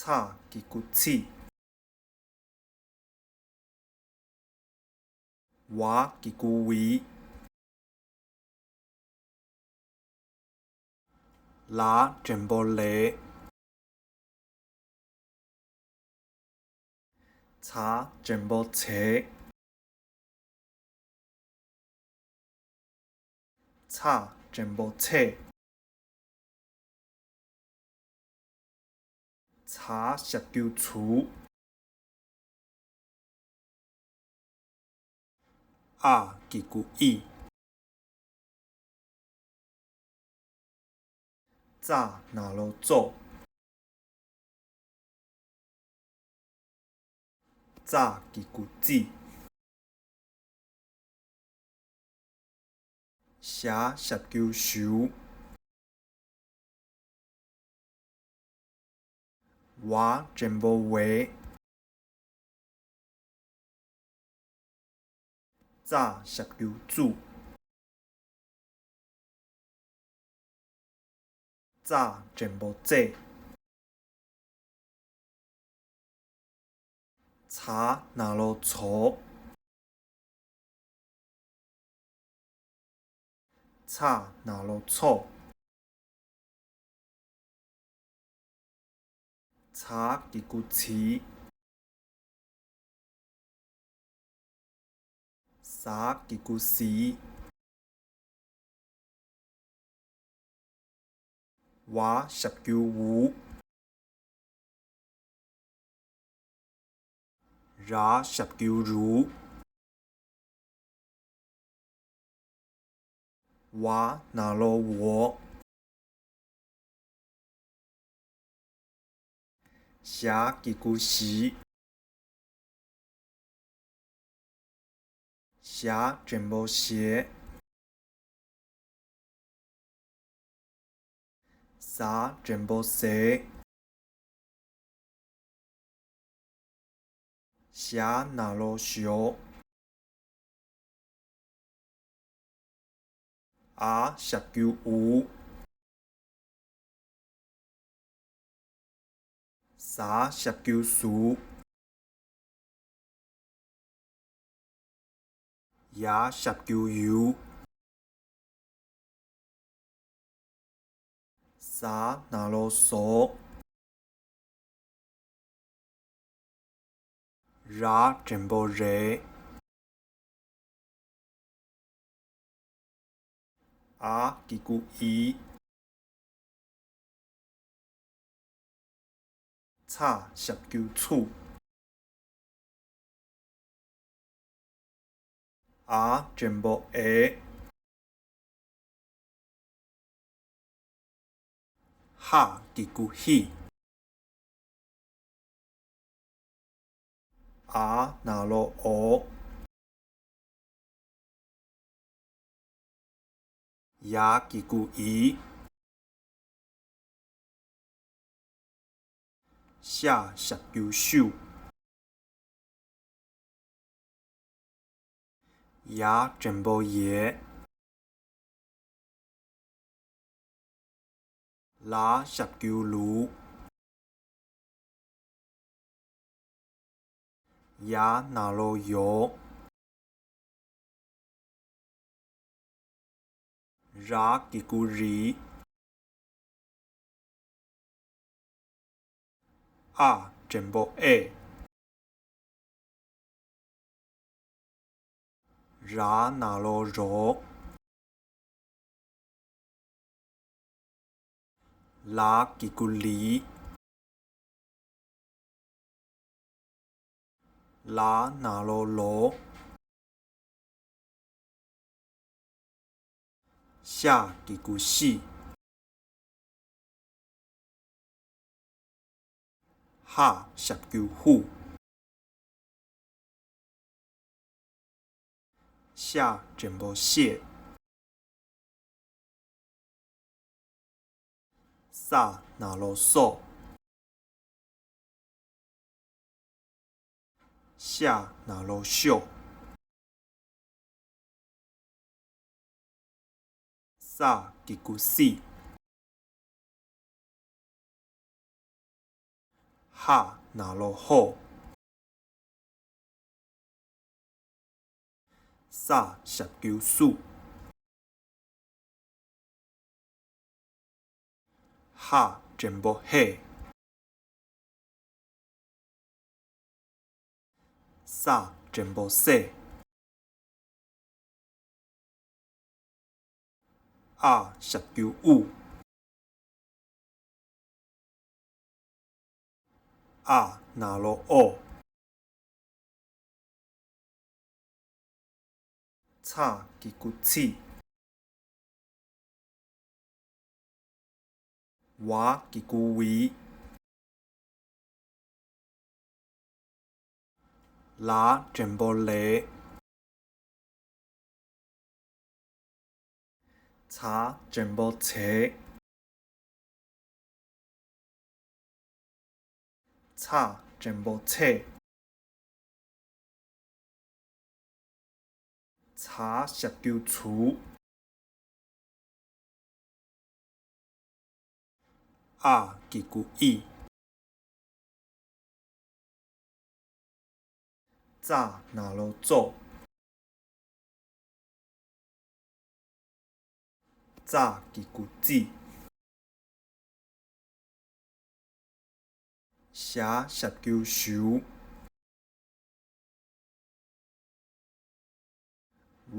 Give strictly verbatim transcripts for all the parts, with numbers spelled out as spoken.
ཚ་གི་གུ་ཚི། ཝ་གི་གུ་ཝི། ལ་འགྲེང་བུ་ལེ། ཚ་འགྲེང་བུ་ཚེ། ཚ་འགྲེང་བུ་ཚེ། ཚ་ཞབས་ཀྱུ་ཚུ། ཨ་གི་གུ་ཨི། ཙ་ན་རོ་ཙོ། ཙ་གི་གུ་ཙི། ཞ་ཞབས་ཀྱུ་ཞུ། ཝ་འགྲེང་བུ་ཝེ། ཙ་ཞབས་ཀྱུ་ཙུ། ཙ་འགྲེང་བུ་ཙེ། ཚ་ན་རོ་ཚོ། ཚ་ན་རོ་ཚོ། ཟ་གི་གུ་ཟི། ཟ་གི་གུ་ཟི། ཝ་ཞབས་ཀྱུ་ཝུ། ར་ཞབས་ཀྱུ་རུ། ཝ་ན་རོ་ཝོ། ཞ་གི་གུ་ཞི། ཞ་འགྲེང་བུ་ཞེ། ཟ་འགྲེང་བུ་ཟེ། ཞ་ན་རོ་ཞོ། ཨ་ཞབས་ཀྱུ་ཨུ། ཟ་ཞབས་ཀྱུ་ཟུ། ཡ་ཞབས་ཀྱུ་ཡུ། ཟ་ན་རོ་ཟོ། ར་འགྲེང་བུ་རེ། ཨ་གི་གུ་ཨི། ཚ་ཞབས་ཀྱུ་ཚུ། ཨ་འགྲེང་བུ་ཨེ། ཧ་གི་གུ་ཧི། ཨ་ན་རོ་ཨོ། ཡ་གི་གུ་ཡི། ཤ་ཞབས་ཀྱུ་ཤུ། ཡ་འགྲེང་བུ་ཡེ། ལ་ཞབས་ཀྱུ་ལུ། ཡ་ན་རོ་ཡོ། ར་གི་གུ་རི། ཨ་འགྲེང་བུ་ཨེ། ར་ན་རོ་རོ། ལ་གི་གུ་ལི། ལ་ན་རོ་ལོ། ཤ་གི་གུ་ཤི། ཧ་ཞབས་ཀྱུ་ཧུ། ཤ་འགྲེང་བུ་ཤེ། ས་ན་རོ་སོ། ཤ་ན་རོ་ཤོ། ས་གི་གུ་སི། ཧ་ན་རོ་ཧོ། ས་ཞབས་ཀྱུ་སུ། ཧ་འགྲེང་བུ་ཧེ། ས་འགྲེང་བུ་སེ། ཨ་ཞབས་ཀྱུ་ཨུ། ཨ་ན་རོ་ཨོ། ཚ་གི་གུ་ཚི། ཝ་གི་གུ་ཝི། ལ་འགྲེང་བུ་ལེ། ཚ་འགྲེང་བུ་ཚེ། ཚ་འགྲེང་བུ་ཚེ། ཚ་ཞབས་ཀྱུ་ཚུ། ཨ་གི་གུ་ཨི། ཙ་ན་རོ་ཙོ། ཙ་གི་གུ་ཙི། ཞ་ཞབས་ཀྱུ་ཞུ།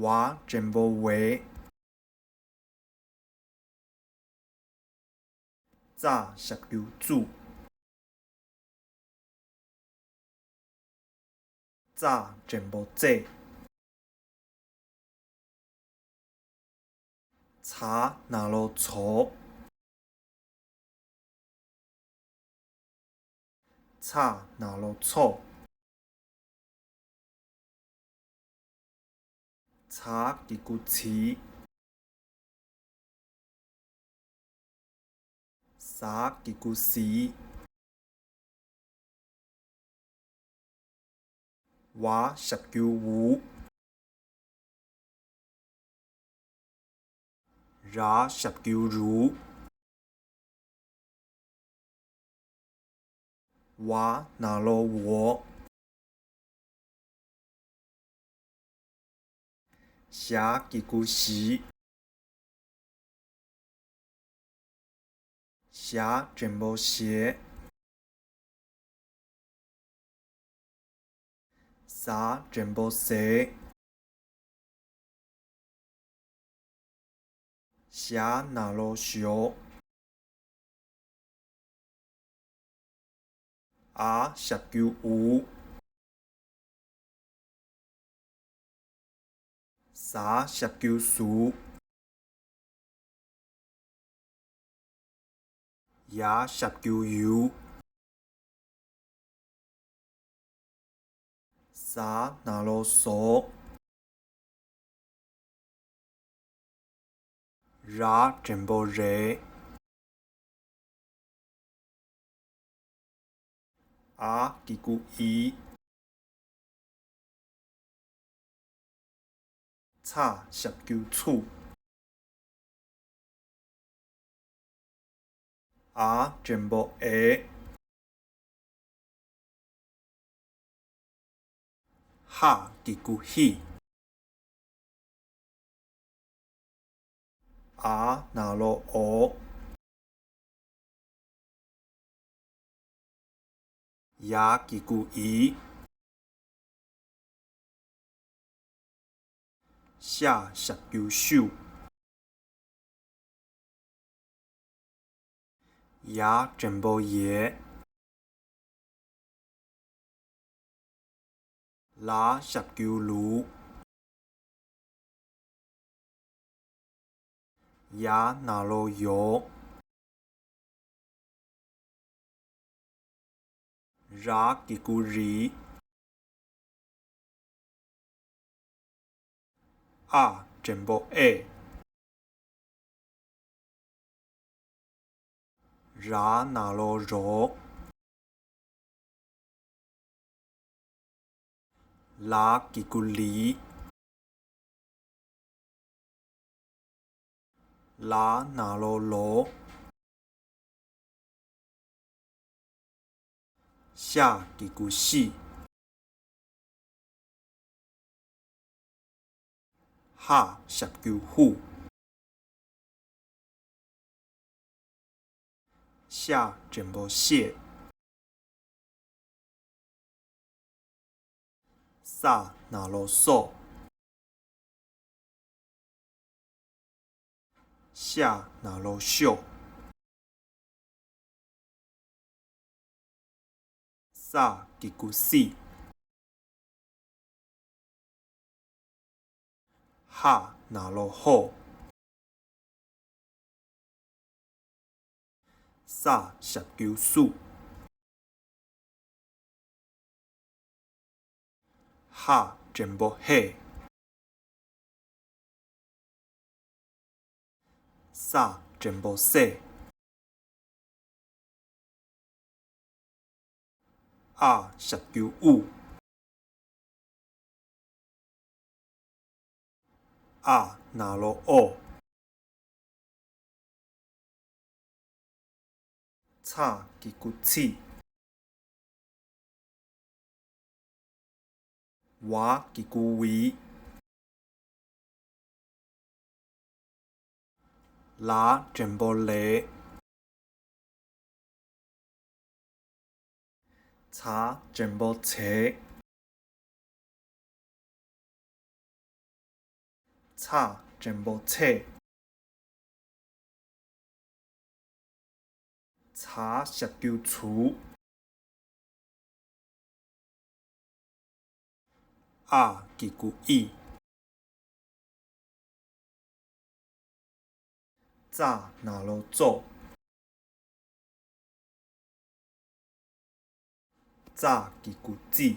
ཝ་འགྲེང་བུ་ཝེ། ཙ་ཞབས་ཀྱུ་ཙུ། ཙ་འགྲེང་བུ་ཙེ། ཚ་ན་རོ་ཚོ། ཚ་ན་རོ་ཚོ། ཚ་གི་གུ་ཚི། ཟ་གི་གུ་ཟི། ཝ་ཞབས་ཀྱུ་ཝུ། ར་ཞབས་ཀྱུ་རུ། ཝ་ན་རོ་ཝོ། ཞ་གི་གུ་ཞི། ཞ་འགྲེང་བུ་ཞེ། ཟ་འགྲེང་བུ་ཟེ། ཞ་ན་རོ་ཞོ། ཨ་ཞབས་ཀྱུ་ཨུ། ཟ་ཞབས་ཀྱུ་ཟུ། ཡ་ཞབས་ཀྱུ་ཡུ། ཟ་ན་རོ་ཟོ། ར་འགྲེང་བུ་རེ། ཨ་གི་གུ་ཨི། ཚ་ཞབས་ཀྱུ་ཚུ། ཨ་འགྲེང་བུ་ཨེ། ཧ་གི་གུ་ཧི། ཨ་ན་རོ་ཨོ། ཡ་གི་གུ་ཡི། ཤ་ཞབས་ཀྱུ་ཤུ། ཡ་འགྲེང་བུ་ཡེ། ལ་ཞབས་ཀྱུ་ལུ། ཡ་ན་རོ་ཡོ། ར་གི་གུ་རི། ཨ་འགྲེང་བུ་ཨེ། ར་ན་རོ་རོ། ལ་གི་གུ་ལི། ལ་ན་རོ་ལོ། ཤ་གི་གུ་ཤི། ཧ་ཞབས་ཀྱུ་ཧུ། ཤ་འགྲེང་བུ་ཤེ། ས་ན་རོ་སོ། ཤ་ན་རོ་ཤོ། ས་གི་གུ་སི། ཧ་ན་རོ་ཧོ། ས་ཞབས་ཀྱུ་སུ། ཧ་འགྲེང་བུ་ཧེ། ས་འགྲེང་བུ་སེ། ཨ་ཞབས་ཀྱུ་ཨུ། ཨ་ན་རོ་ཨོ། ཚ་གི་གུ་ཚི། ཝ་གི་གུ་ཝི། ལ་འགྲེང་བུ་ལེ། ཚ་འགྲེང་བུ་ཚེ། ཚ་འགྲེང་བུ་ཚེ། ཚ་ཞབས་ཀྱུ་ཚུ། ཨ་གི་གུ་ཨི། ཙ་ན་རོ་ཙོ། ཙ་གི་གུ་ཙི།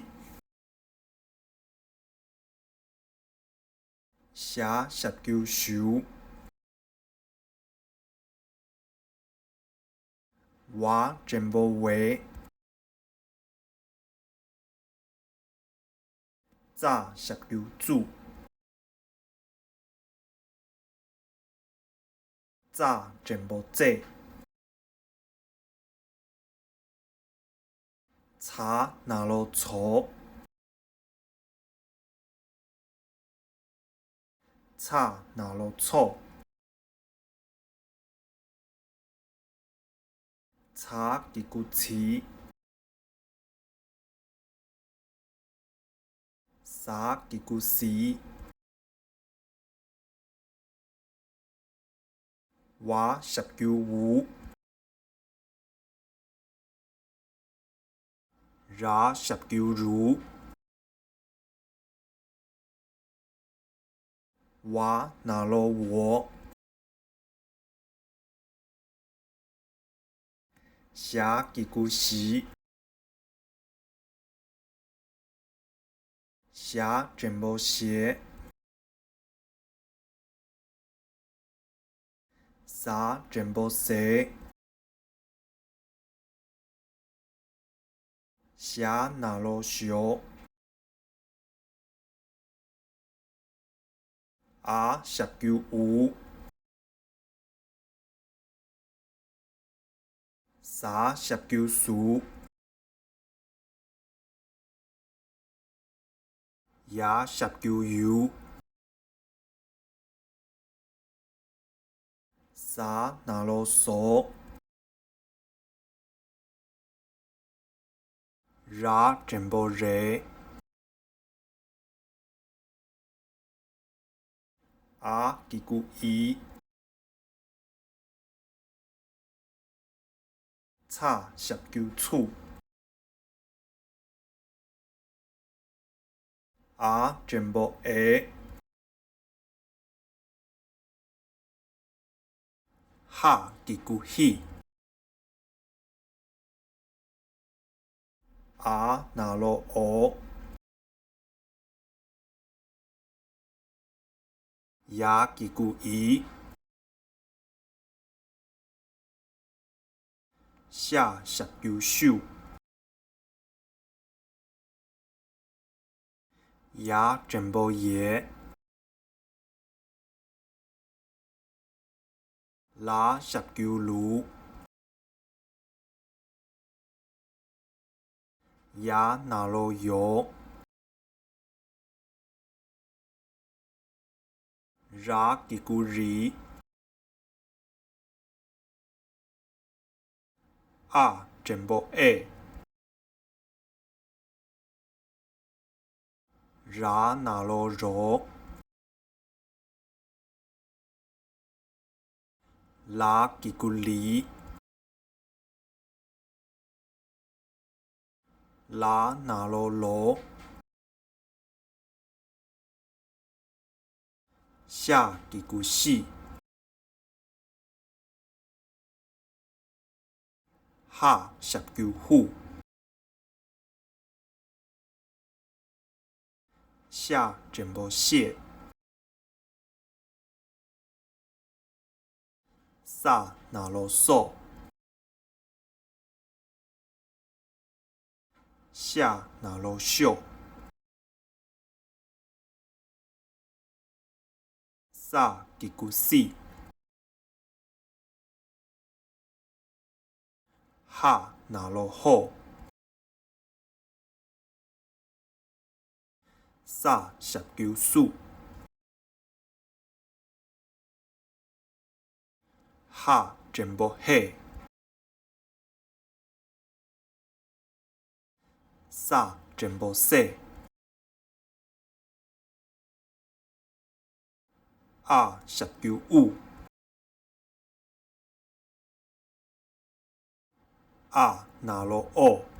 ཞ་ཞབས་ཀྱུ་ཞུ། ཝ་འགྲེང་བུ་ཝེ། ཙ་ཞབས་ཀྱུ་ཙུ། ཙ་འགྲེང་བུ་ཙེ། ཚ་ན་རོ་ཚོ། ཚ་ན་རོ་ཚོ། ཚ་གི་གུ་ཚི། ཟ་གི་གུ་ཟི། ཝ་ཞབས་ཀྱུ་ཝུ། ར་ཞབས་ཀྱུ་རུ། ཝ་ན་རོ་ཝོ། ཞ་གི་གུ་ཞི། ཞ་འགྲེང་བུ་ཞེ། ཟ་འགྲེང་བུ་ཟེ། ཞ་ན་རོ་ཞོ། ཨ་ཞབས་ཀྱུ་ཨུ། ཟ་ཞབས་ཀྱུ་ཟུ། ཡ་ཞབས་ཀྱུ་ཡུ། ཟ་ན་རོ་ཟོ། ར་འགྲེང་བུ་རེ། ཨ་གི་གུ་ཨི། ཚ་ཞབས་ཀྱུ་ཚུ། ཨ་འགྲེང་བུ་ཨེ། ཧ་གི་གུ་ཧི། ཨ་ན་རོ་ཨོ། ཡ་གི་གུ་ཡི། ཤ་ཞབས་ཀྱུ་ཤུ། ཡ་འགྲེང་བུ་ཡེ། ལ་ཞབས་ཀྱུ་ལུ། ཡ་ན་རོ་ཡོ། ར་གི་གུ་རི། ཨ་འགྲེང་བུ་ཨེ། ར་ན་རོ་རོ། ལ་གི་གུ་ལི། ལ་ན་རོ་ལོ། ཤ་གི་གུ་ཤི། ཧ་ཞབས་ཀྱུ་ཧུ། ཤ་འགྲེང་བུ་ཤེ། ས་ན་རོ་སོ། ཤ་ན་རོ་ཤོ། ས་གི་གུ་སི། ཧ་ན་རོ་ཧོ། ས་ཞབས་ཀྱུ་སུ། ཧ་འགྲེང་བུ་ཧེ། ས་འགྲེང་བུ་སེ། ཨ་ཞབས་ཀྱུ་ཨུ། ཨ་ན་རོ་ཨོ།